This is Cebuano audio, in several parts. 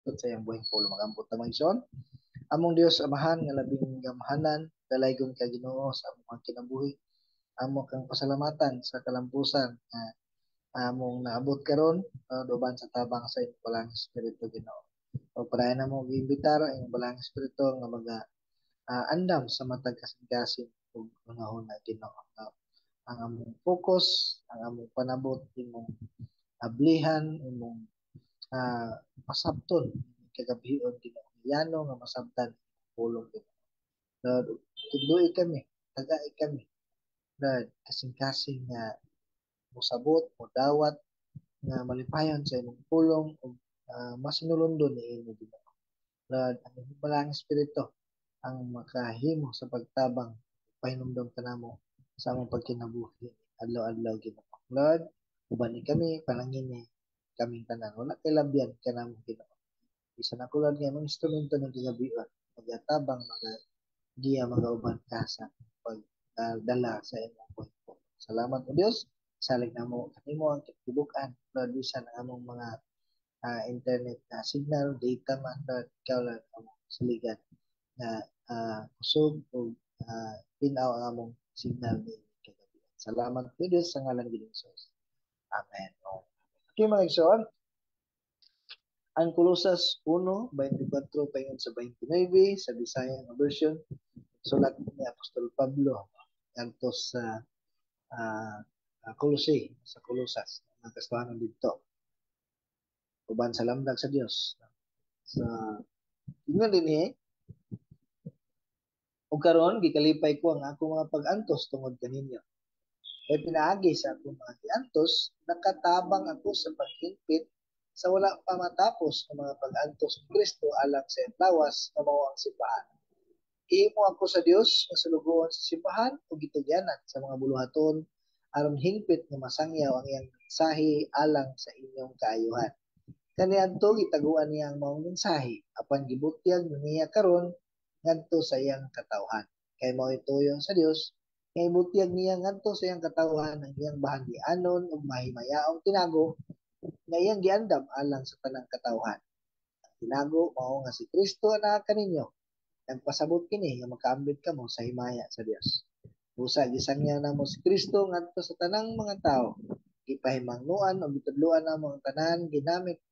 Sa iyang buhing pulong. Mag-ampo ta, mga igsoon. Among Dios Amahan nga labing gamhanan, dalaygon ka, Ginoo, sa among kinabuhi. Amo kang pasalamatan sa kalampusan nga among naabot karon uban sa tabang sa imong Balaang Espiritu, Ginoo. O padayon namo giimbitar ang imong Balaang Espiritu nga maga andam sa matag kasing-kasing ug hunahuna, Ginoo. Ang among focus, ang among panabot imong ablihan, imong pasabton kagabion, Ginoo. Yano nga masabtan pulong, Ginoo. Lord, tudloi kami, tagai kami. Lord, kasing-kasing nga mosabot, modawat, nga malipayon sa imong pulong ug masinulondon niini, Ginoo. Lord, ang imong Balaang Espiritu ang makahimo sa pagtabang pahinumdom kanamo sa among pagkinabuhi adlaw-adlaw, Ginoo. Lord, uban ni kami, panangini kaming tanan. Wala kay labyan kanamo, Ginoo. Bisan ako, Lord, nga imong instrumento ng kagabion, magatabang, mga giya, magauban ka sa pagdala sa imong kwento. Salamat o Dios, salig namo kanimo ang katibukan, Lord, bisan ang among mga internet na signal, data man, Lord, ikaw lang among saligan na kusog o tinaw ang among signal ni kagabi. Salamat o Dios sa ngalan ni Jesus. Amen. Okay, mga igsoon, ang Colosas 1:24 paingon sa 29 sa Bisaya nga version, sulat ni Apostol Pablo ngadto sa Colossae, sa Colosas, mga Kristohanon didto uban sa lamdag sa Dios. Sa ingon dinhi, "Ug karon gikalipay ko ang akong mga pag-antos tungod kaninyo. Kay pinaagi sa akong mga giantos, nakatabang ako sa paghingpit sa wala pa matapos ang mga pag-antos ni Kristo alang sa iyang lawas nga mao ang simbahan. Gihimo ako sa Dios nga sulugoon sa simbahan ug gitugyanan sa mga buluhaton aron hingpit nga masangyaw ang iyang mensahe alang sa inyong kaayuhan. Kaniadto gitaguan niya ang maong mensahe, apan gibutyag niya karon ngadto sa iyang katawhan. Kay mao'y tuyo sa Dios nga ibutyag niya ngadto sa iyang katawhan ang iyang bahangianon ug mahimayaong tinago nga iyang giandam alang sa tanang katawhan. Ang tinago mao nga si Kristo anaa kaninyo. Nagpasabot kini nga makaambit kamo sa himaya sa Dios. Busa gisangyaw namo si Kristo ngadto sa tanang mga tawo. Gipahimangnoan o gitudloan namo ang tanan, ginamit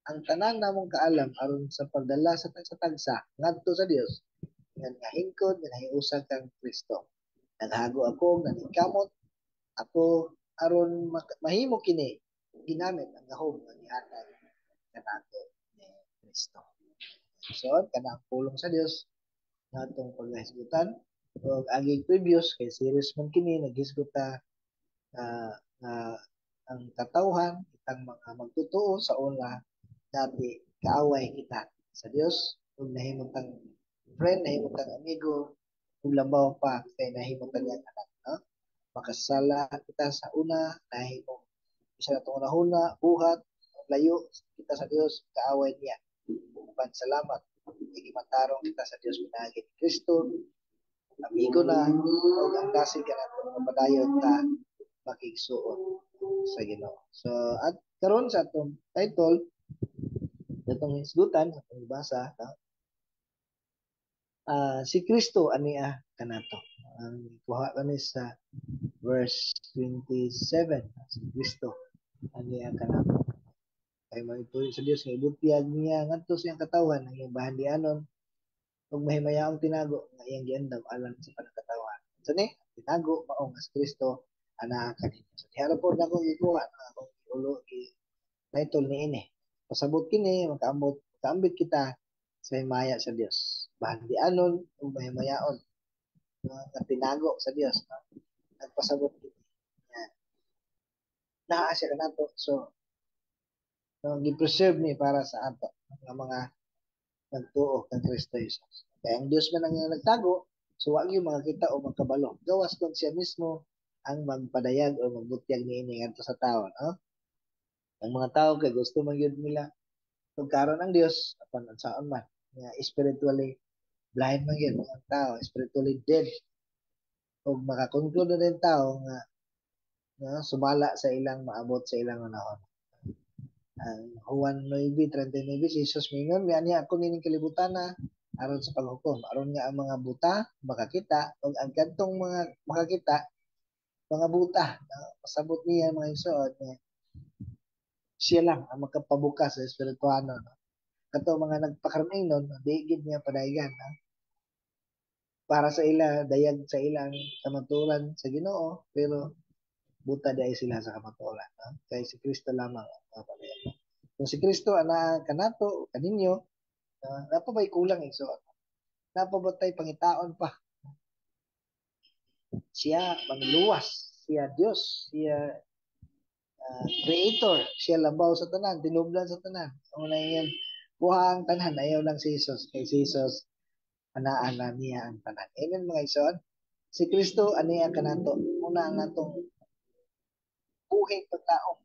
ang tanan namong kaalam aron sa pagdala sa tagsa-tagsa ngadto sa Dios ingon nga hingkod nga nahiusa kang Kristo. Naghago ako, naningkamot ako aron mahimo kini ginamit ang gahom nga gihatag kanato ni Kristo." So, kana ang pulong sa Dios nga atong paghisgutan. Ug aging previous kay series man kini, naghisgot ta nga ang katawhan, itang mga magtotoo sa una, dati kaaway kita sa Dios ug nahimo tang friend, nahimo tang amigo, ug labaw pa kay nahimo tang iyang anak, no? Makasala kita sa una, nahimo bisan atong hunahuna, buhat, layo kita sa Dios, kaaway niya. Uban salamat, gimatarong kita sa Dios pinaagi ni Kristo, amigo na, ug ang dasig kanato nga padayon ta makigsuon sa Ginoo. So at karon sa atong title, atong hisgutan, sa atong basa, no? Si Kristo ania kanato. Ang kuha kani sa verse 27, si Kristo ania kanato. Kay maituyo sa Dios nga ibutyag niya ngadto sa iyang katawhan ang iyang bahandianon ug mahimayaong tinago nga iyang giandam alang sa panagkatawhan. So ni tinago mao nga si Kristo anaa kaninyo. So diha ra pod nako gikuha ang akong ulo gi title niini. Pasabot kini makaambot, makaambit kita sa himaya sa Dios. Bahandianon ug mahimayaon nga tinago sa Dios, no? Nagpasabot kini nga naa siya kanato. So no, gi-preserve ni para sa ato nga mga nagtuo kang Kristo Jesus. Kaya ang Dios man ang nagtago, so wa gyud makakita o magkabalo. Gawas kung siya mismo ang magpadayag o magbutyag niini ngadto sa tao, no? Ang mga tao kay gusto man gyud nila tugkaron ang Dios apan unsaon man nga spiritually blind man gyud ang tao, spiritually dead. Ug makakonclude na din tao nga sumala sa ilang maabot sa ilang panahon. Ang Juan 9:39, si Jesus mingon, "Mianhi ako nining kalibutan na aron sa paghukom, aron nga ang mga buta makakita ug ang kadtong mga makakita mga buta." No? Pasabot niya, mga igsoon, nga siya lang ang makapabukas sa espirituano. No? Kato mga nagpakaraming nun, di gid niya padayagan. No? Para sa ila, dayag sa ilang kamatuoran sa Ginoo, pero buta dai sila sa kamatuoran. No? Kay si Kristo lamang ang mapadayag. No? Kung si Kristo anaa kanato, kaninyo, napa ba'y kulang, igsoon? Napa ba tay pangitaon pa? Siya manluluwas, siya Dios, siya creator, siya labaw sa tanan, tinubdan sa tanan. Ang una yan, kuha ang tanan, ayaw lang si Jesus. Kay si Jesus, anaa na niya ang tanan. Amen, mga igsoon. Si Kristo aniya kanato. Una ang atong buhing paglaom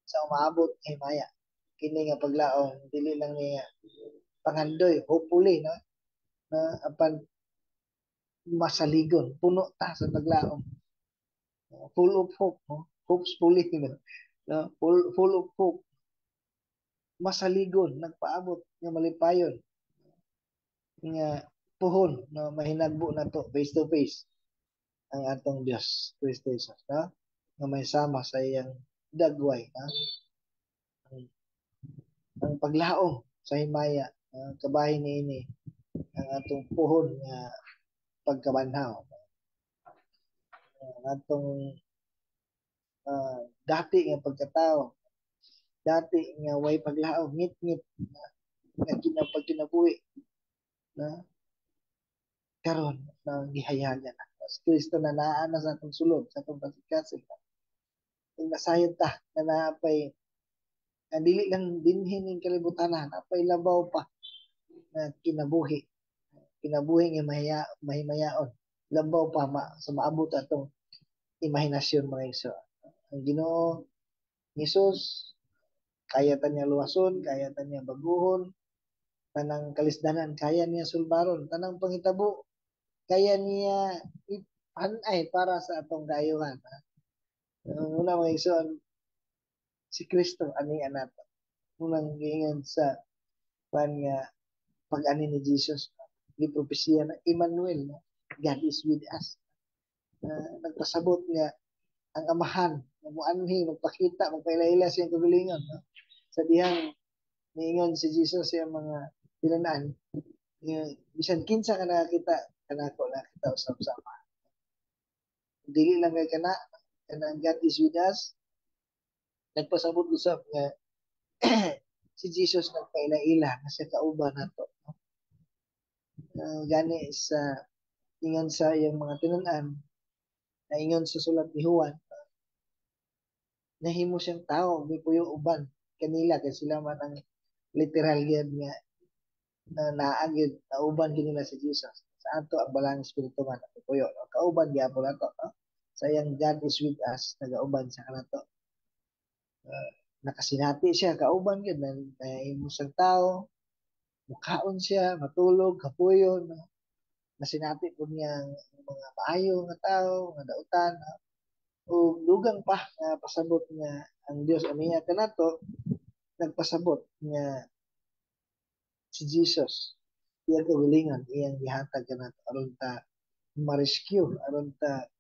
sa umaabot nga himaya. Kini nga paglaom dili lang niya panghandoy, hopefully, no, na apan masaligon, puno ta sa paglaom. Full of hope, no? Hopefully, no? No? Full of hope. Masaligon, nagpaabot nga malipayon nga puhon, no, mahinagbo na to face to face ang atong Dios, Kristo Jesus, no, nga may sama sa iyang dagway, no? Ang paglaom sa himaya, kabahin niini ang atong puhon nga pagkabanhaw, ang atong dati nga pagkatao, dati nga way paglaom, ngit-ngit nga kinapagkinabuhi na karon na gihayagan na. Si Kristo na naa na sa atong sulod, sa atong kasing. Kung nasayod ta na naapay na dili lang dinhi ning kalibutan, napay labaw pa na kinabuhi. Kinabuhi nga mahimayaon. Labaw pa sa maabot atong imahinasyon, mga igsoon. Ang Ginoo Jesus kaya ta niya luwason, kaya ta niya baguhon, tanang kalisdanan kaya niya sulbaron, tanang panghitabo kaya niya ipanay para sa atong kaayuhan. Una, mga igsoon, si Kristo ani nato. Unang giingon sa pan nga pag-ani ni Jesus, gipropesiya na Emmanuel, no? God is with us. Nagpasabot nga ang Amahan nga muanhi, magpakita, magpaila-ila sa iyang kagalingon, no? Sa dihang niingon si Jesus sa iyang mga tinan-an, bisan kinsa ka nakakita kanako, nakita usab sa Ama. Dili lang kay kana kanang God is with us, nagpasabot usab nga si Jesus nagpaila-ila nga siya kauban nato, no? Gani sa ingon sa iyang mga tinan-an, na ingon sa sulat ni Juan, nahimo siyang tao, mipuyo uban kanila kay sila man ang literal gyud nga na naa gyud nauban gyud nila si Jesus. Sa ato ang Balaang Espiritu man mipuyo, no? Kauban gyapon nato, no? Sa iyang God is with us, nagauban sa kanato. Nakasinati siya, kauban gyud na nahimo siyang tao, mukaon siya, matulog, kapuyo, no? Nasinati po niya ang mga maayo nga tao, nga dautan, no? O dugang pa nga pasabot nga ang Dios aniya kanato, nagpasabot nga si Jesus iyang kagalingon iyang gihatag kanato aron ta ma-rescue, aron ta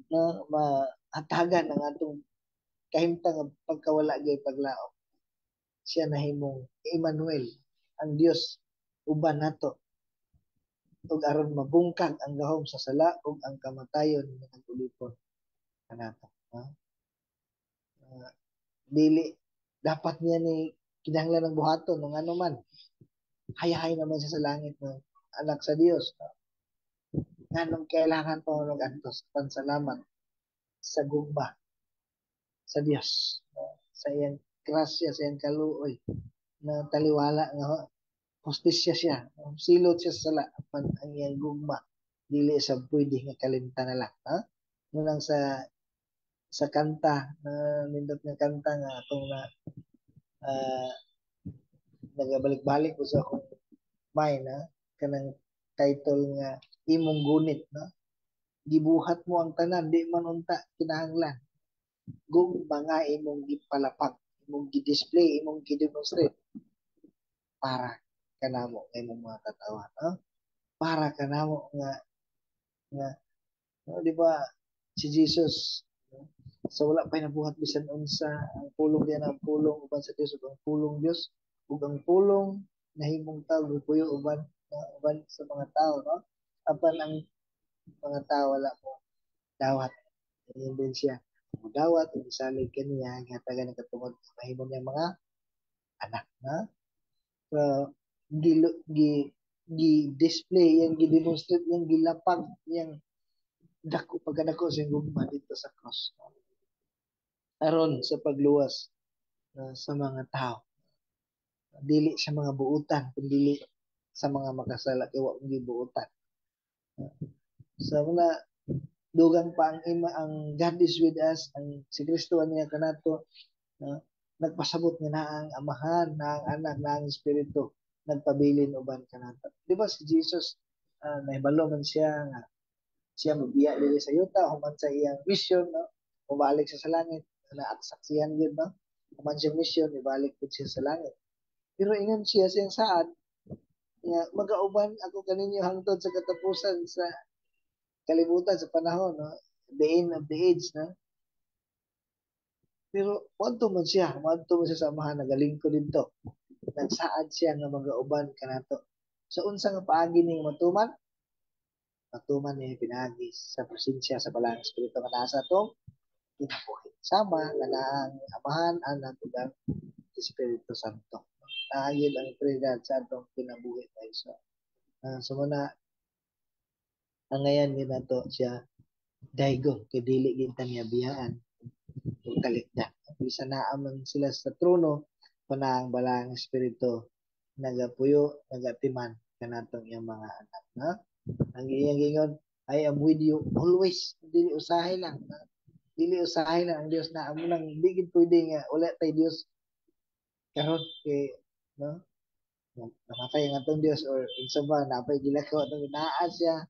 na mahatagan ang atong kahimtang nga pagkawala gyud paglaom. Siya nahimong Emmanuel, ang Dios uban nato, ug aron mabungkag ang gahom sa sala ug ang kamatayon nga nag-ulipon kanato. Ha? Dili dapat niya ni kinahanglan ng buhaton ng ano man. Hayahay naman siya sa langit ng anak sa Dios. No? Nganong kailangan pa mag-antos pansalamat sa gugma sa Dios, no? Sa iyang grasya, sa iyang kaluoy na taliwala nga hustisya siya, silot siya sa sala, apan ang iyang gugma dili sa pwede nga kalimtan na lang. Ha? Munang sa kanta na nindot nga kanta nga atong na nagabalik-balik ko sa akong mind, ha? Kanang title nga Imong Gunit, no? Gibuhat mo ang tanan, di man unta kinahanglan, gugma nga imong gipalapag. Imong gi-display, imong gi-demonstrate para kanamo nga imong mga katawhan, no? Para kanamo nga no, di ba si Jesus, no? Sa wala pa nabuhat bisan unsa, ang Pulong diyan, ang Pulong uban sa Dios ug ang Pulong Dios, ug ang Pulong nahimong tao, puyo uban, no, uban sa mga tao, no? Apan ang mga tao wala mo dawat. Ingon din siya mo dawat ug salig kaniya, gihatagan ng katungod mahimo niya mga anak, no? So gi gi gi display yang, gi-demonstrate yang, gilapag yang dako pagkadako sa gugma dito sa cross aron sa pagluwas sa mga tao, dili sa mga buutan kundi sa mga makasala, kay wa gibuutan. Sa mga dugang pa ang ima, ang God is with us, ang si Kristo niya kanato, no? Nagpasabot nga naa ang Amahan, naa ang Anak, naa ang Espiritu nagpabilin uban kanato. Di ba si Jesus, nahibalo man siya nga siya mobiya diri sa yuta human sa iyang mission, no? Mubalik siya sa langit na saksihan gyud, no? Human siyang mission, ibalik pud siya sa langit. Pero ingon siya siyang saad nga magauban ako kaninyo hangtod sa katapusan sa kalibutan, sa panahon, no? The end of the age, no? Pero moadto man siya sa Amahan, nagalingkod didto. Nagsaad siya nga magauban kanato. So unsa nga paagi ning matuman? Matuman ni pinaagi sa presensya sa Balaang Espiritu nga naa sa atong kinabuhi. Sama nga naa ang Amahan, Anak ug ang Espiritu Santo. Naa gyud ang Trinidad sa atong kinabuhi tayo. So muna ang ngayon gid nato siya daigo kay dili gid ta niya biyaan ug talikdan. Bisan naa man sila sa trono, pa ang Balaang Espiritu nagapuyo, nagatiman kanatong iyang mga anak, no? Ang iyang gingon, "I am with you always." Dili usahay lang. No? Dili usahay lang ang Dios na amo nang di gid pwede nga wala tay Dios karon kay, no, namatay ang atong Dios or unsa ba, napay gilakaw atong. Naa siya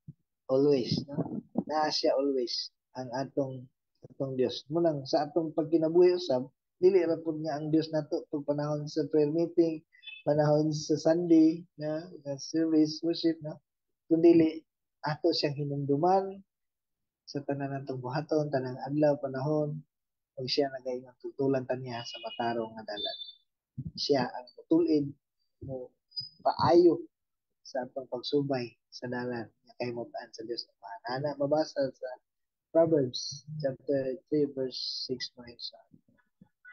always, no? Naa siya always ang atong Dios. Munang sa atong pagkinabuhi usab, dili ra pud nga ang Dios nato pag panahon sa prayer meeting, panahon sa Sunday na service worship, no? Kundi ato siyang hinumduman sa tanan natong buhaton, tanang adlaw, panahon, ug siya nagaingon tutulan ta niya sa matarong nga dalan. Siya ang mutulid mo paayo sa atong pagsubay sa dalan nga kahimutan sa Dios Amahan. Ana mabasa sa Proverbs chapter 3 verse 6, mga igsoon.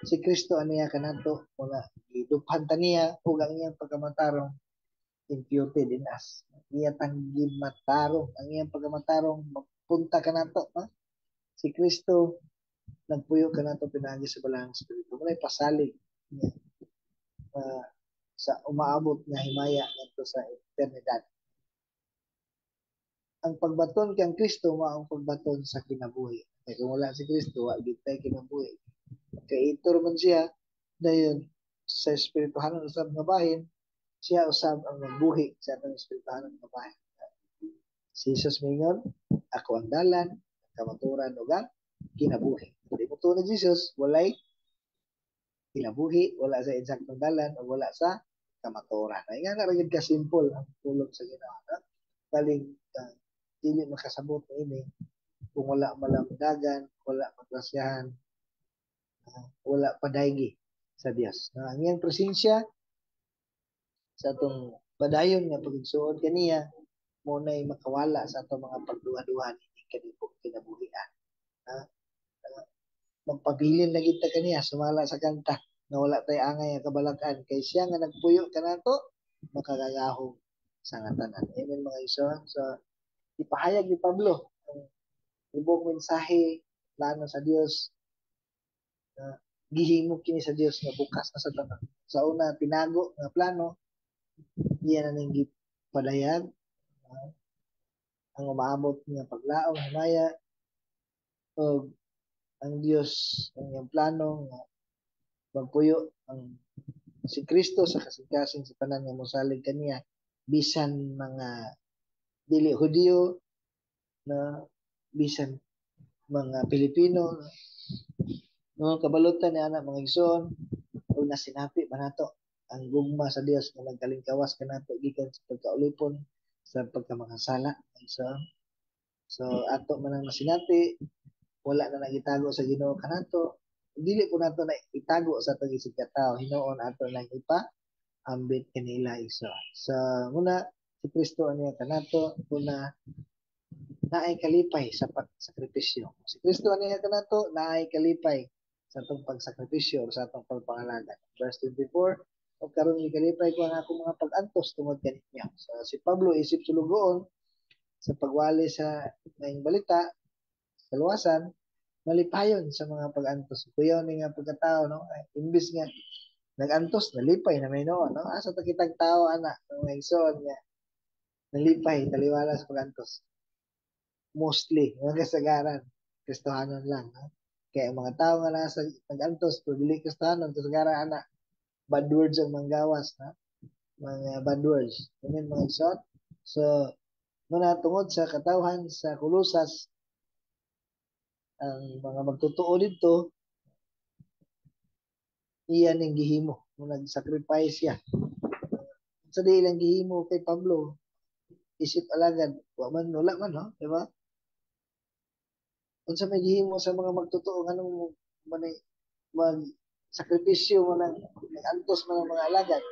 Si Kristo aniya kanato, wala giduphan ta niya ug ang iyang pagkamatarong imputed in us. Iya tang gimatarong, ang iyang pagkamatarong mapunta kanato, no? Si Kristo nagpuyo kanato pinaagi sa Balaang Espiritu. Walay pasalig niya sa umaabot nga himaya ngadto sa eternidad. Ang pagbaton kang Kristo mao ang pagbaton sa kinabuhi. Kay kung wala si Kristo, wa gid tay kinabuhi. Creator man siya, dayon sa espirituhanon usab nga bahin, siya usab ang magbuhi sa atong espirituhanon nga bahin. Si Jesus mingon, "Ako ang dalan, ang kamatuoran ug ang kinabuhi." Kung di mo ni Jesus, walay kinabuhi, wala sa eksaktong dalan o wala sa kamatuoran. Ay nga na ka simple ang pulong sa Ginoo. No? Baling dili makasabot ini kung wala malamdagan, wala magrasyahan, wala padaygi sa Dios. No? Ang iyang presensya sa atong padayon nga pagigsuod kaniya mo nay makawala sa atong mga pagduha-duha ini kinabuhian. Magpabilin na gid ta kaniya sumala sa kanta nga wala tay angay nga kabalakan kay siya nga nagpuyo kanato makagagahom sa nga tanan. Amen, mga igsoon. So ipahayag ni Pablo ang ibong mensahe, plano sa Dios na gihimo kini sa Dios nga bukas na sa tanan. Sa una tinago nga plano, iya na ning gipadayag ang umaabot nga paglaom, himaya ug ang Dios, ang iyang plano nga magpuyo ang si Kristo sa kasing-kasing sa tanan nga mosalig kaniya, bisan mga dili Hudiyo na, bisan mga Pilipino. No, kabalutan ni ana, mga igsoon, ug nasinati ba nato ang gugma sa Dios nga nagkalingkawas kanato gikan sa pagkaulipon sa pagkamakasala, mga igsoon. So ato man ang nasinati, wala na nagitago sa Ginoo kanato. Dili po nato na itago sa atong isig katao, hinuon ato nang ipa ambit kanila, igsoon. So muna si Kristo aniya kanato, una naay kalipay sa pagsakripisyo. Si Kristo aniya kanato, naay kalipay sa atong pagsakripisyo o sa atong pagpangalagad. Verse 24, "O karon gikalipay ko ang akong mga pag-antos tungod kaninyo." So si Pablo, isip sulugoon sa pagwali sa maayong balita, sa kaluwasan, malipayon sa mga pag-antos. Kuyaw ni nga pagkatao, no? Ay, imbis nga nag-antos, nalipay na may noon, no? Asa ta kitag tao ana, mga igsoon nga nalipay taliwala sa pag-antos? Mostly, mga kasagaran, Kristohanon lang, no? Kaya ang mga tao nga nasa nag-antos pero dili Kristohanon, kasagaran ana, bad words ang manggawas, no? Mga bad words. Amen, mga igsoon? So, muna tungod sa katawhan sa Kolosas, ang mga magtotoo dito, iya ning gihimo. Nung nag-sacrifice siya. Sa di ilang gihimo kay Pablo, isip alagad, wa man, wala man, no? Di ba? Unsa may gihimo sa mga magtotoo, nganong man mag sakripisyo man ang nag-antos man ang mga alagad?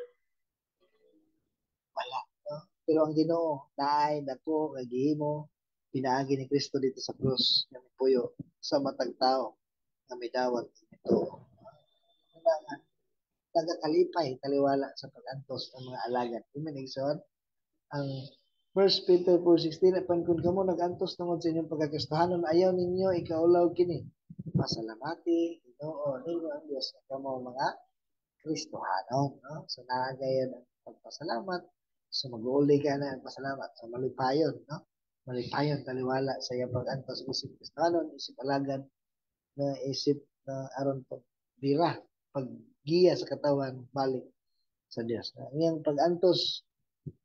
Wala, no? Pero ang Ginoo naay dako nga gihimo pinaagi ni Kristo dito sa krus nga mipuyo sa matag tao nga midawat nito. Nga nagakalipay taliwala sa pag-antos ng mga alagad. Amen, igsoon? Ang 1 Peter 4:16, "Apan kung kamo nag-antos tungod sa inyong pagkakristohanon, ayaw ninyo ikaulaw kini. Pasalamati Ginoo ninyo ang Dios nga kamo mga Kristohanon," no? So naa gayon ang pagpasalamat. So mag-uuli ka na ang pasalamat. So malipayon, no? Malipayon taliwala sa iyang pag-antos isip Kristohanon, isip alagad, na isip na aron pagbira, paggiya sa katawan balik sa Dios. Ang iyang pag-antos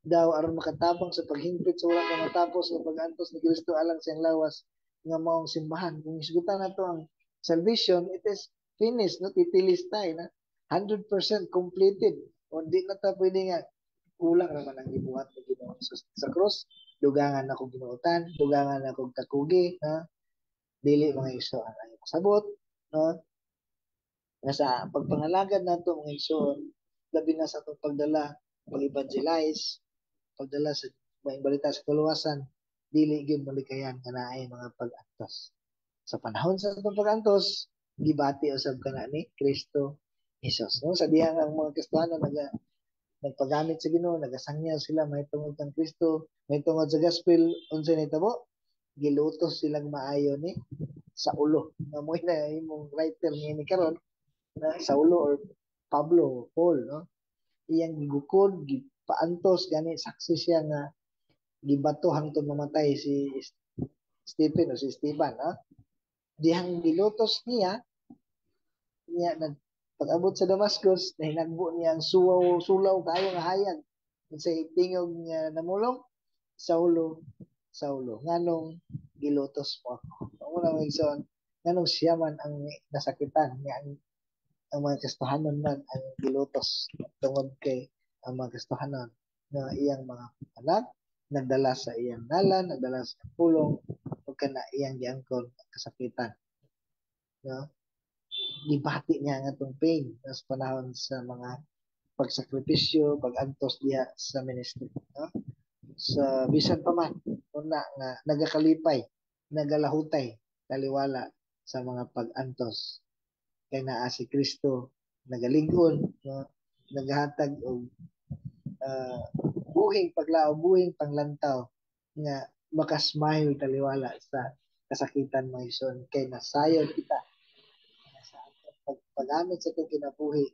daw aron makatabang sa paghingpit sa wala pa matapos nga pag-antos ni Kristo alang sa iyang lawas nga maong simbahan. Kung isgutan nato ang salvation, it is finished, no? Tetelestai na 100% completed. O di na ta pwede nga kulang raman ang gibuhat ni Ginoo Jesus sa cross, dugangan ako ginuotan, dugangan ako kakugi, ha? Dili, mga igsoon, ang pasabot, no? Nga sa pagpangalagad nato, mga igsoon, labi na sa atong pagdala, pag-evangelize, pagdala sa maayong balita sa kaluwasan, dili gyud malikayan nga naay mga pag-antos. Sa panahon sa atong pag-antos, gibati usab kana ni Kristo Jesus, no? Sa dihang ang mga Kristiyano nagpagamit sa Ginoo, nagasangyaw sila mahitungod kang Kristo, mahitungod sa gospel, unsa nahitabo? Gilutos silang maayo ni Saulo. Nga mo na imong writer niya ni karon na Saulo or Pablo, Paul, no? Iyang gigukod, gipaantos, gani saksi siya nga gibato hangtod mamatay si Stephen o si Esteban, no? Dihang gilutos niya, niya nag pag-abot sa Damascus, nahinagbo niya ang suwaw, sulaw kaayo nga hayag. Unsay tingog nga namulong? "Saulo, Saulo, nganong gilutos mo ako?" Ang una, mga igsoon, nganong siya man ang nasakitan, nga ang mga Kristohanon man ang gilutos tungod kay ang mga Kristohanon na iyang mga anak, nagdala sa iyang ngalan, nagdala sa iyang pulong, ug kana iyang giangkon ang kasakitan. No? Gibati niya ang atong pain sa panahon sa mga pagsakripisyo, pagantos diha sa ministry. No? Sa bisan pa man, una nga nagakalipay, nagalahutay, taliwala sa mga pag-antos. Kay naa si Kristo nagalig-on, no? Nagahatag og buhing paglaom, buhing panglantaw nga makasmile taliwala sa kasakitan, mga igsoon, kay nasayod kita sa atong paggamit sa atong kinabuhi,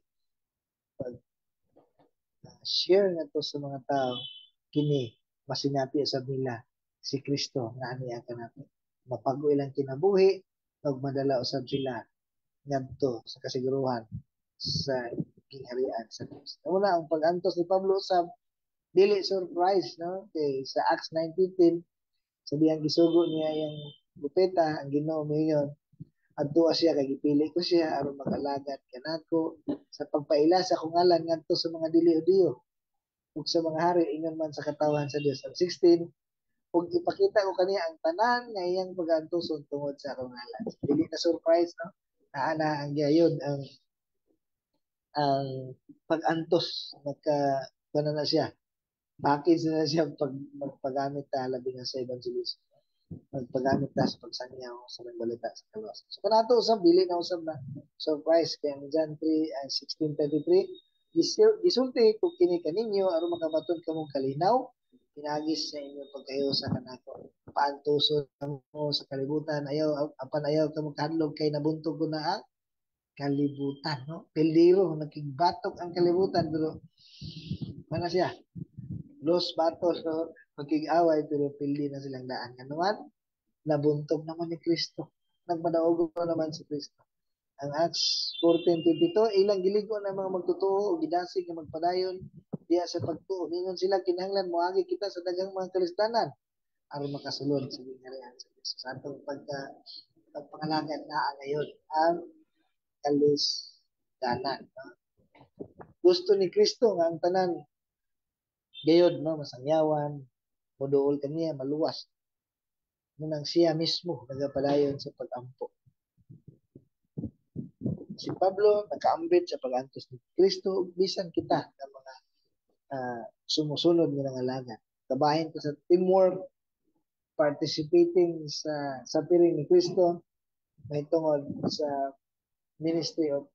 pag share nato sa mga tao kini, masinati sa nila si Kristo nga aniya kanato, mapago ilang kinabuhi ug madala usab sila ngadto sa kasiguruhan sa gingharian sa Dios. Una, ang pag-antos ni Pablo usab dili surprise, no? Kay sa Acts 9:15, sa dihang gisugo niya yung propeta, ang Ginoo moingon, Adtoa siya kay gipili ko siya aron mag-alagad kanako sa pagpaila sa akong ngalan ngadto sa mga dili Hudiyo ug sa mga hari, ingon man sa katawhan sa Dios. Ang 16, ug ipakita ko kaniya ang tanan nga iyang pag-antuson tungod sa akong ngalan. So, dili na surprise, no? Naa na ang gayon ang pag-antos, nagka kuno na siya. Package na siya pag magpagamit ta, labi na sa evangelism. Magpagamit ta sa pagsangyaw sa balita sa kaluwasan. So kanato usab, dili na usab na surprise kay ang John 3 16:33, "Gisulti ko kini kaninyo aron makabaton kamong kalinaw pinaagi sa inyong pagkahiusa kanako." Paantuson kamo sa kalibutan, ayaw, apan ayaw kamo kahadlok kay nabuntog ko na ang kalibutan, no? Peligro, nakigbatok ang kalibutan, pero mana siya? Los batos, no? Magkig-away, pero pildi na silang daan. Ano man, nabuntog naman ni Kristo. Nagmadaogo naman si Kristo. Ang Acts 14:22, ilang giligo na mga magtotoo o gidasig nga magpadayon diya sa pagtuo. Ningon sila, "Kinahanglan moagi kita sa daghang mga kalisdanan aron makasulod sa gingharian sa Dios." Sa atong pagpangalagad, naa ngayon ang kalisdanan. No? Gusto ni Kristo nga ang tanan gayod, no, masangyawan, moduol kaniya, maluwas. Munang siya mismo nagapadayon sa pag-ampo. Si Pablo nakaambit sa pag-antos ni Kristo, bisan kita nga mga sumusunod nga nangalagad. Kabahin ta sa teamwork, participating sa piring ni Kristo, may tungod sa ministry of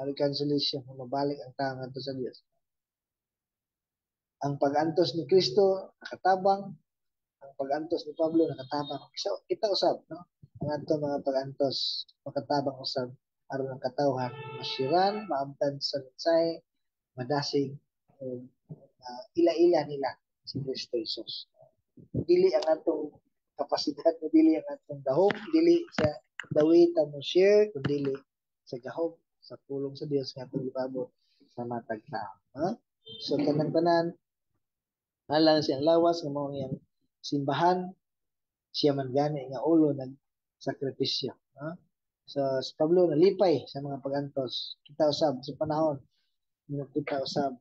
reconciliation, mabalik ang tao ngadto sa Dios. Ang pag-antos ni Kristo nakatabang, ang pag-antos ni Pablo nakatabang. So, kita usab, no? Ang ato mga pag-antos makatabang usab aron ang katawhan masiran, maabtan sa mensahe, madasig, ila-ila nila si Kristo Jesus. Dili ang atong kapasidad, dili ang atong gahom, dili sa dawi ta mo share, kundi sa gahom sa pulong sa Dios nga atong gipabot sa matag tao. Ha? So kanang tanan, alang siyang lawas nga mao iyang simbahan, siya man gani nga ulo nagsakripisyo. Ha? So si Pablo nalipay sa mga pag-antos. Kita usab sa panahon kita usab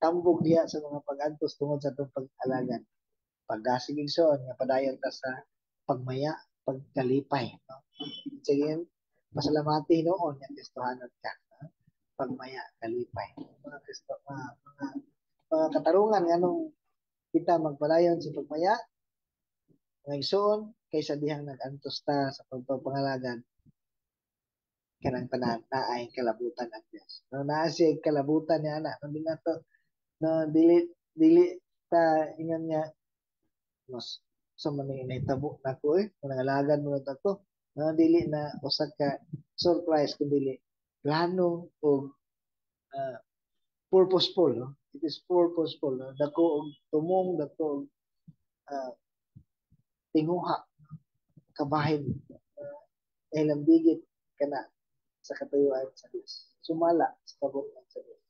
tambog diha sa mga pag-antos tungod sa atong pag-alagad. Pagdasig, igsoon, nga padayon ta sa pagmaya, pagkalipay. No? Sige, pasalamati noon nga Kristohanon ka. No? Pagmaya, kalipay. Mga Kristo, mga katarungan nganong kita magpadayon sa pagmaya, mga igsoon, kaysa dihang nag-antos ta sa pagpapangalagad, kanang tanan naay kalabutan ang Dios. No, naa siya kalabutan niya ana, no, di nato, no, dili dili ta ingon nga mas sa man ning nahitabo nako eh, kung nangalagad mo na ako, no, dili na usa ka surprise kun dili plano o purposeful, no? It is purposeful, no? Dako og tumong, dako og tinguha, kabahin lambigit kana sa katuyuan sa Dios, sumala sa kabug-otan sa Dios.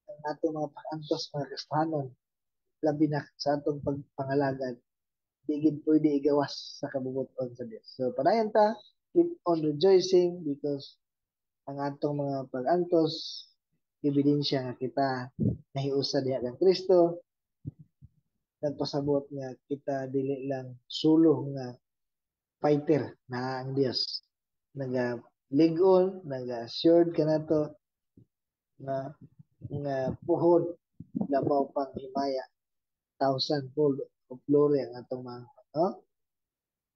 Ang atong mga pag-antos, mga Kristohanon, labi na sa atong pagpangalagad, di gid pwede igawas sa kabubut-on sa Dios. So padayon ta, keep on rejoicing because ang atong mga pag-antos ebidensya nga kita nahiusa diha kang Kristo, nagpasabot nga kita dili lang sulo nga fighter na ang Dios naga lig-on, naga-assured kanato nga nga puhon labaw pang himaya, thousand fold of glory ang atong mga, no?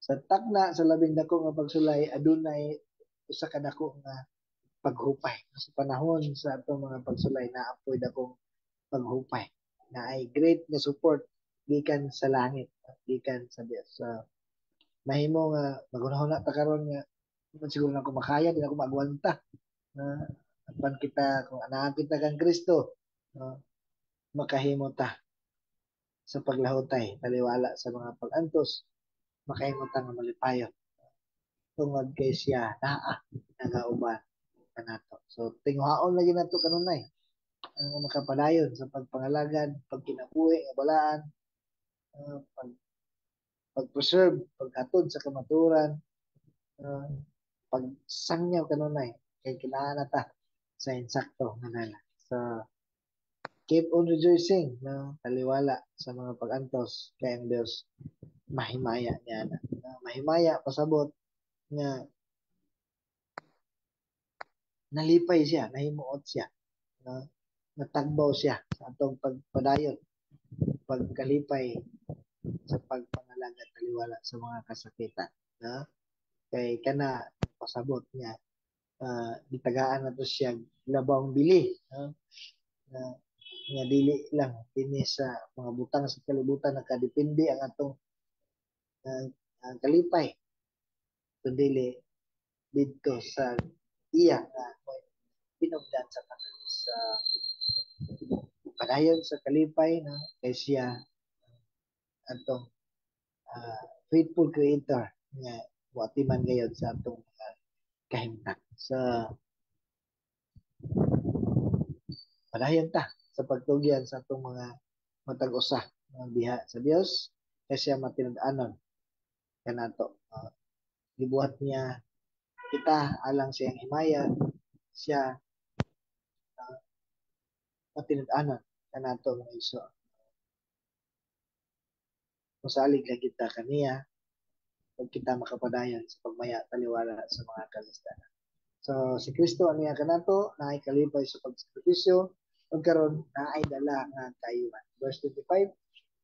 Sa takna sa labing dako nga pagsulay, adunay usa ka dako nga paghupay. Sa panahon sa atong mga pagsulay, naapoy dakong paghupay na ay great nga support gikan sa langit, gikan sa Dios. So, mahimo nga magunahuna ta karon nga man siguro na ako makaya, di na ako maagwanta. Na apan kita, kung anaa kita kang Kristo, no, makahimo ta sa paglahutay, taliwala sa mga pag-antos, makahimo ta nga malipayon tungod kay siya naa nagauban kanato. So tinguhaon lagi nato kanunay ang makapadayon sa pagpangalagad, pagkinabuhi nga balaan, pag pag-preserve, paghatod sa kamatuoran. Pagsangyaw kanunay kay kinahanglan na ta sa insakto nga dala. So keep on rejoicing, no, taliwala sa mga pag-antos kay ang Dios mahimaya niya na. No? Mahimaya pasabot nga nalipay siya, nahimuot siya, no? Natagbaw siya sa atong pagpadayon, pagkalipay sa pagpangalagad taliwala sa mga kasakitan, no? Kay kana pasabot niya gitagaan nato siya labawng bili, no? Nga dili lang kini sa mga butang sa kalibutan nakadepende ang atong kalipay, kundi didto sa iya nga pinugdan sa tanan. Sa padayon sa kalipay, no, kay siya atong faithful creator nga moatiman gayon sa atong mga kahimtang. Sa padayon ta sa pagtugyan sa atong mga matag usa mga biha sa Dios kay siya matinud-anon kanato. Gibuhat niya kita alang sa iyang himaya, siya matinud-anon kanato, mga igsoon. Musalig lang kita kaniya ug kita makapadayon sa pagmaya taliwala sa mga kalisdanan. So si Kristo ang niya kanato, naay kalipay sa pagsakripisyo, ug karon naay dala nga kaayuhan. Verse 25,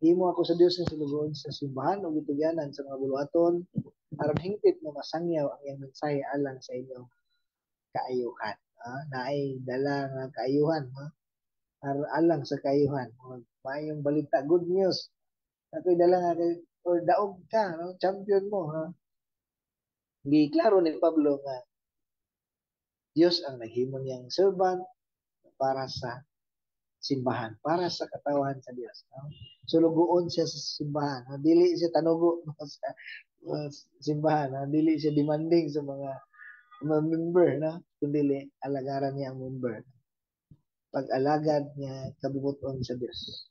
himo ako sa Dios nga sulugoon sa simbahan ug gitugyanan sa mga buluhaton aron hingpit nga masangyaw ang iyang mensahe alang sa inyong kaayuhan. Naay dala nga kaayuhan, no? Alang sa kaayuhan. Maayong balita, good news. Ako'y dala nga kay, or daog ka, no? Champion mo. Ha? Giklaro ni Pablo nga Dios ang naghimo niyang servant para sa simbahan, para sa katawan sa Dios. No? Sulugoon siya sa simbahan. No? Dili siya tanugo, no? Sa simbahan. No? Dili siya demanding sa mga member, no? Kundi alagaran niya ang member. Pag-alagad niya kabubuton sa Dios.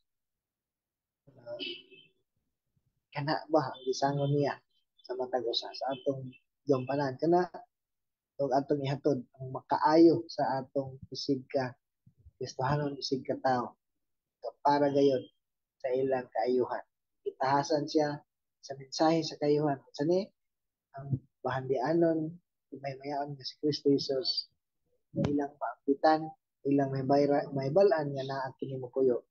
Kana ba ang gisangon niya sa matag usa sa atong gampanan? Kana ug atong ihatod ang makaayo sa atong isig ka Kristohanon, isig ka tao, para gayon sa ilang kaayuhan. Itahasan siya sa mensahe sa kaayuhan. Sa ni ang bahandianon, may mayaon nga si Kristo Jesus na ilang paampitan, ilang may bayra, may balaan nga naa kini mokuyo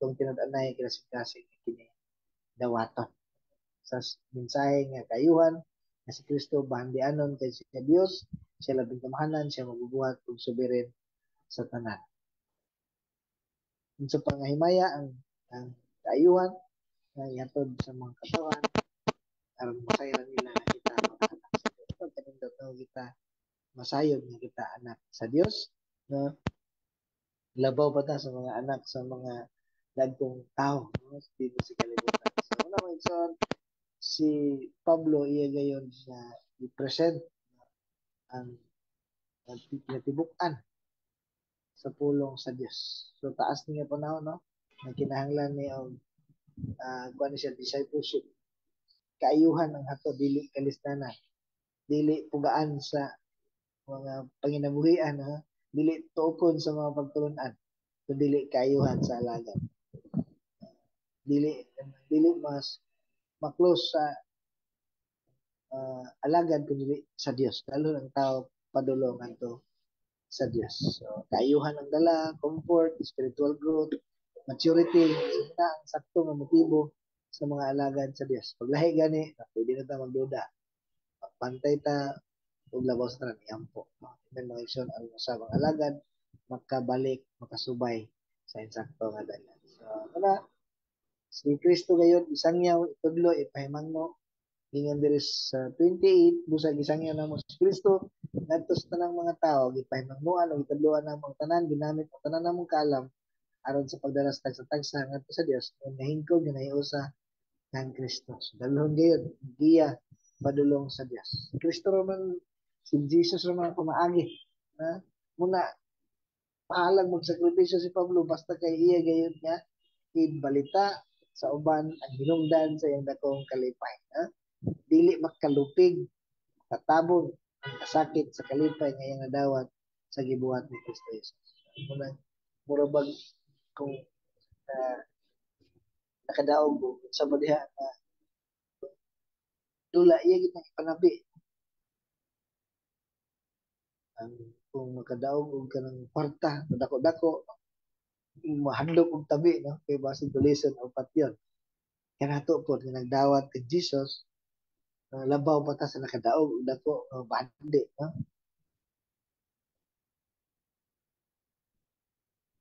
kung tinud-anay kinasing-kasing kini dawaton. Sa mensahe nga kaayuhan nga si Kristo bahandianon kay siya Dios, siya labing kamahanan, siya mabubuhat ug sovereign sa tanan. Unsa pa nga himaya ang kaayuhan nga ihatod sa mga katawhan aron masayran nila nga kita mga anak sa Dios. Pagkanindot na kita masayod nga kita anak sa Dios, no? Labaw pa ta sa mga anak sa mga dagkong tao, no? Dito sa kalibutan. So una, mga igsoon, si Pablo iya gayon sa i-present ang natibuk-an sa pulong sa Dios. So taas niya panahon, no? Na kinahanglan ni og kuan siya discipleship. Kaayuhan ang hatod, dili kalistanan. Dili pugaan sa mga panginabuhian, ha? Dili tuokon sa mga pagtulun-an, kundi kaayuhan sa alagad. Dili mas maklose sa alagad kundi sa Dios. Lalo ang tao padulong ngadto sa Dios. So, kaayuhan ang dala, comfort, spiritual growth, maturity, so, na ang sakto nga motibo sa mga alagad sa Dios. Paglahi gani, pwede na ta magduda. Pantay ta ug labaw sa tanan iampo. Amen, mga igsoon, ang usab ang alagad makabalik, makasubay sa insakto nga dalan. So, wala si Kristo gayon isangyaw, itudlo, ipahimangno. Ingon diri sa 28, busa gisangyaw namo si Kristo ngadto sa tanang mga tawo, gipahimangnoan ug itudloan namo ang tanan, ginamit ang tanan namong kaalam aron sa pagdala sa tagsa-tagsa ngadto sa Dios nga nahingkog nga nahiusa kang Kristo. So dalhon gayon giya padulong sa Dios. Si Kristo ra man, si Jesus ra man pamaagi, na muna pahalag magsakripisyo si Pablo basta kay iya gayon nga ibalita sa uban ang hinungdan sa iyang dakong kalipay. Ha? Dili makalupig, Patabon ang kasakit sa kalipay nga iyang nadawat sa gibuhat ni Kristo Jesus. Muna, mura bag kung nakadaog ko sa diha na dula iya gid nang ipanabi ang kung makadaog og kanang kwarta dako-dako, mahadlok og tabi, no, kay basig tulisan o patyon. Kanato pod nga nagdawat kay Jesus, labaw pa ta sa nakadaog og dako bandi, no?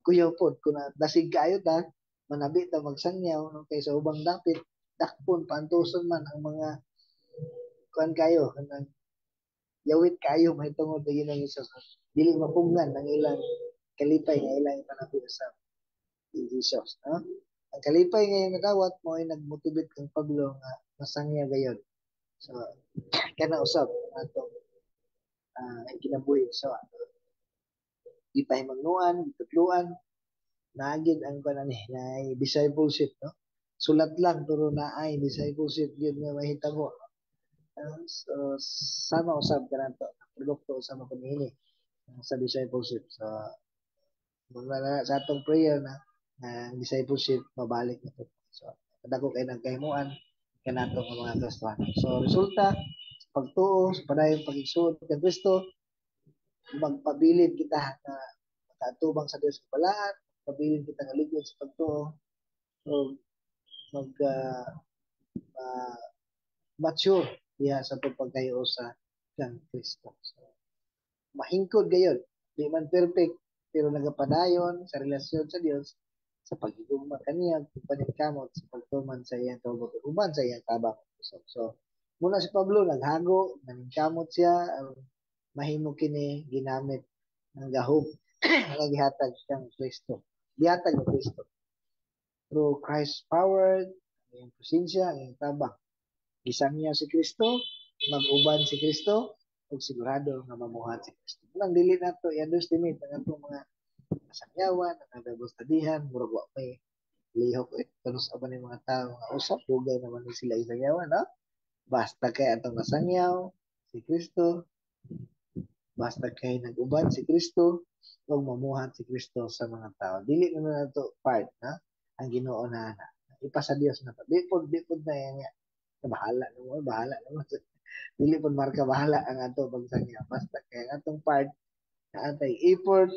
Kuyaw pod kung dasig kaayo ta, manabi ta magsangyaw, no, kay sa ubang dapit dakpon paantuson man ang mga kuan kayo, kanang yawit kayo mahitungod sa Ginoong Hesus. Dili mapugnan ang ilang kalipay nga ilang ipanabi sa Jesus, no? Ang kalipay nga iyang nadawat mo ay nagmotivate kang Pablo nga masangya gayon. So kana usab atong kinabuhi. So gipahimangnuan, gitutluan, naagid ang kanan na discipleship, no? Sulat lang pero naay discipleship gyud nga mahitabo. So sama usab kanato, produkto usab ako niini sa discipleship. So mga sa atong prayer na ang discipleship mabalik na po. So kadako kay nang kahimuan kanato nga mga Kristiyano. So resulta sa pagtuo sa padayong pagigsuod kang Kristo, magpabilin kita na makaatubang sa Dios kabalaan, pabilin kita nga ligyon sa pagtuo, so mag mature diha sa atong pagkahiuo sa kang Kristo. So, mahingkod gayon, di man perfect pero nagapadayon sa relasyon sa Dios sa pagigugma kaniya, paningkamot sa pagtuman sa iyang kaugalingon, uban sa iyang tabang. So muna si Pablo naghago, naningkamot siya, mahimo kini ginamit ng gahom nga gihatag kang Kristo. Gihatag ni Kristo. Through Christ's power, ang iyang presensya, ang iyang tabang. Gisangya si Kristo, mag-uban si Kristo, ug sigurado nga mamuhat si Kristo. Unang dili nato i-underestimate ang atong mga kasangyawan, ang Bible studyhan, murag wa may lihok eh. Kanus pa ni mga tao nga usap, dugay naman ni sila isangyawan, no? Basta kay atong nasangyaw si Kristo, basta kay nag-uban si Kristo, ug mamuhat si Kristo sa mga tao. Dili na nato part, no? Ang Ginoo na na. Ipasa Dios na to. Di pod na yan nga. Bahala na mo, bahala na mo. Dili pod marka bahala ang ato pagsangyaw. Basta kay ang atong part, naatay effort,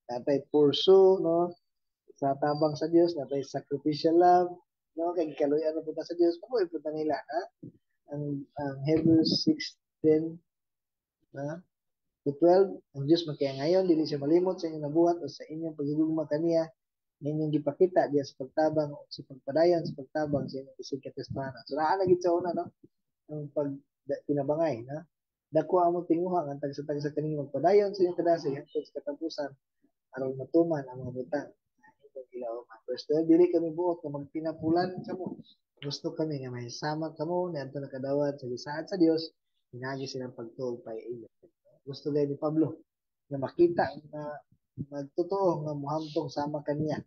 natay pursue, no? Sa tabang sa Dios, natay sacrificial love, no? Kay kaluyan na punta sa Dios, pabuhi punta nila, ha? Ang Hebrews 6:10, na to 12, ang Dios makaya ngayon, dili siya malimot sa inyong nabuhat o sa inyong pagigugma kaniya, ninyong gipakita diya sa pagtabang o sa pagpadayon sa pagtabang sa inyong isig katristanan. So naa na gid sa una, no? Ang pag tinabangay, no? Dako amo tinguha ang tagsa-tagsa kaninyo magpadayon sa inyong kadasig hangtod sa katapusan aron matuman ang mga butang inyong gilauman. Verse 12, dili kami buot nga magtinapulan kamo. Gusto kami nga mahisama kamo niadto nakadawat sa gisaad sa Dios hinagi silang pagtuo pa iyo. Gusto gay ni Pablo nga makita nga magtotoo nga muhamtong sama kaniya.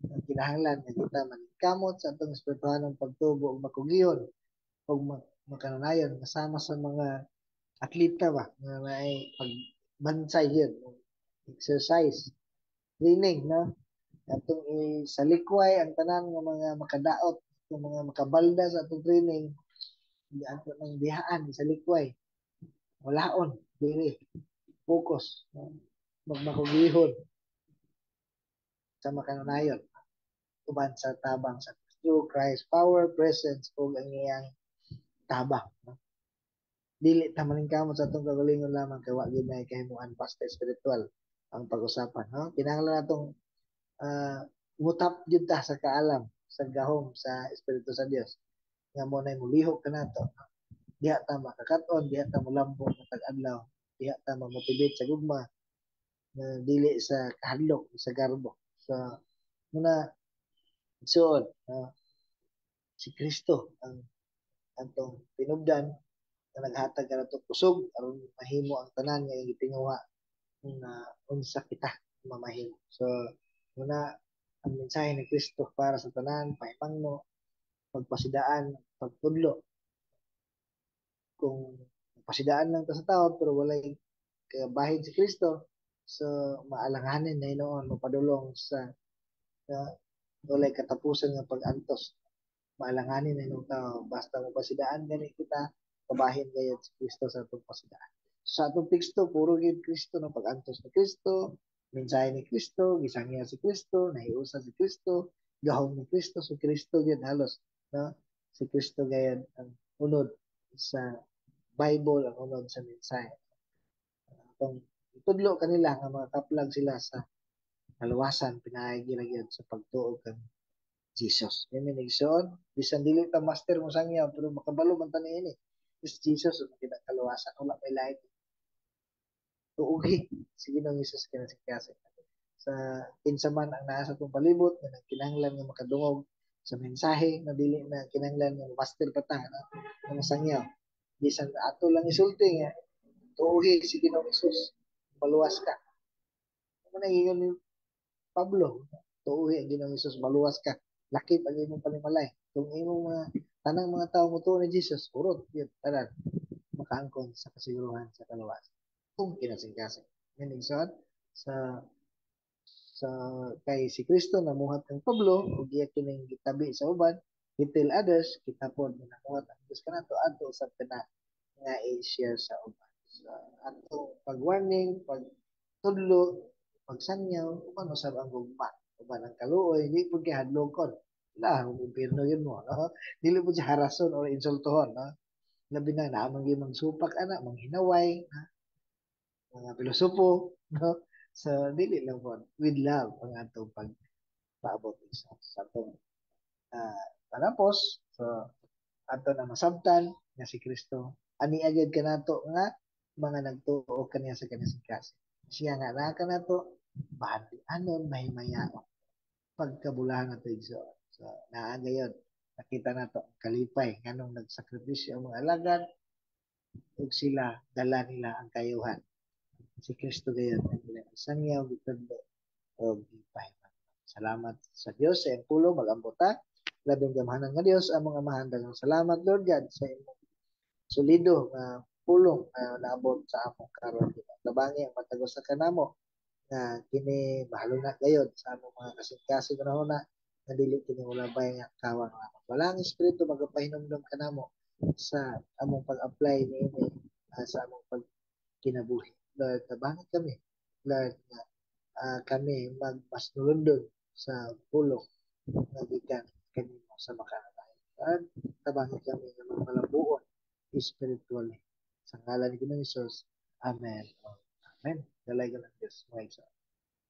Ang kinahanglan nga kita maningkamot sa atong espirituhanong pagtubo ug makugiyon ug makanunayon kasama sa mga atleta ba nga naay pagbansay yun, exercise, training, no? Atong isalikway ang tanan nga mga makadaot, atong mga makabalda sa atong training, ato nang dihaan isalikway. Walaon, dili focus, no? Magmakugihon sa makanunayon uban sa tabang sa through Christ power, presence ug ang iyang tabang, no? Dili ta maningkamot sa atong kagalingon lamang kay wa gyud nay kahimuan basta espiritual ang pag-usapan, no? Kinahanglan natong mutap gyud ta sa kaalam, sa gahom sa Espiritu sa Dios nga mo nay mulihok kanato. Diha ta makakat-on, diha ta molambong matag adlaw, diha ta ma-motivate sa gugma na dili sa kahadlok, sa garbo. So muna igsuon, no? Si Kristo ang atong tinubdan nga naghatag kanato kusog aron mahimo ang tanan nga iyang gitinguha na unsa kita mamahimo. So muna ang mensahe ni Kristo para sa tanan, pahimangno, pagpasidaan, pagtudlo. Kung Pasidaan lang ta sa tao pero walay bahin si Kristo, so maalanganin na hinuon mapadulong sa walay katapusan nga pag-antos. Maalanganin na hinuon tao basta mo pasidaan gani kita, kabahin gayud si Kristo sa atong pasidaan. So, sa atong teksto puro gyud Kristo, no, pag-antos ni Kristo, mensahe ni Kristo, gisangya si Kristo, nahiusa si Kristo, gahom ni Kristo. So Kristo gyud halos, no? Si Kristo gayud ang unod sa Bible, ang unod sa mensahe. Atong itudlo kanila nga mga kaplag sila sa kaluwasan pinaagi ra gyud sa pagtuo kang Jesus. Amen, igsoon. Bisan dili ta master mo sangyaw, pero makabalo man ta niini. Is Jesus ang kita kaluwasan, wala may lain. Tuugi si Ginoong Hesus kinasikasik. Sa kinsa man ang naa sa atong palibot nga nagkinahanglan nga makadungog sa mensahe na dili na kinahanglan nga master pa ta, no, nga sangyaw. Bisan ato lang isulti nga tuugi si Ginoong Hesus, maluwas ka. Ano na ingon ni Pablo, tuuhi ang Ginoong Hesus, maluwas ka. Lakip ang imong panimalay. Kung imong mga tanang mga tao motuo ni Jesus, urot yun, tanan makaangkon sa kasiguruhan sa kaluwasan. Kung kinasingkasing. Yan, igsoon, sa kay si Kristo namuhat kang Pablo ug iya kining gitabi sa uban, he tell others, kita pod nga namuhat ang Dios kanato, ato usab kana nga i-share sa uban. So, atong pag-warning, pagtudlo, pagsangyaw, uban usab ang gugma, uban ang kaluoy, di pud kay hadlokon. La, kung impierno yun mo, no? Dili po siya harason or insultohon, no? Labi na naa man gyud magsupak ana, manghinaway, ha? Mga pilosopo, no? So, dili lang po. With love ang atong pagpaabot sa atong panapos. So, ato na masabtan nga si Kristo ani agad kanato nga mga nagtuo kaniya sa kasing-kasing. Siya nga naa kanato, bahandi-anon, mahimayaon. Pagkabulahan nato, igsoon. So, naa gayon. Nakita nato ang kalipay nganong nagsakripisyo ang mga alagad ug sila dala nila ang kayuhan. Si Kristo gayon ang ilang sangyaw, gitudlo og gipahiman. Salamat sa Dios sa iyang pulong. Mag-ampo ta. Labing gamhanan nga Dios, among Amahan, daghang salamat, Lord God, sa imong solido nga pulong nga naabot sa among karon. Tabangi ang matag usa kanamo nga kini mahaluna gayod sa among mga kasing-kasing hunahuna nga dili kini mulabay nga kawang lamang. Wala ang Espiritu magapahinumdom kanamo sa among pag-apply niini sa among pagkinabuhi. Lord, tabangi kami. Lord, nga kami magmasnulundon sa pulong nga gikan kanimo sa makanalay. Lord, tabangi kami nga magmalabuon spiritually. Sa ngalan ni Ginoong Hesus. Amen. Amen. Dalaygon ang Diyos, mga igsoon.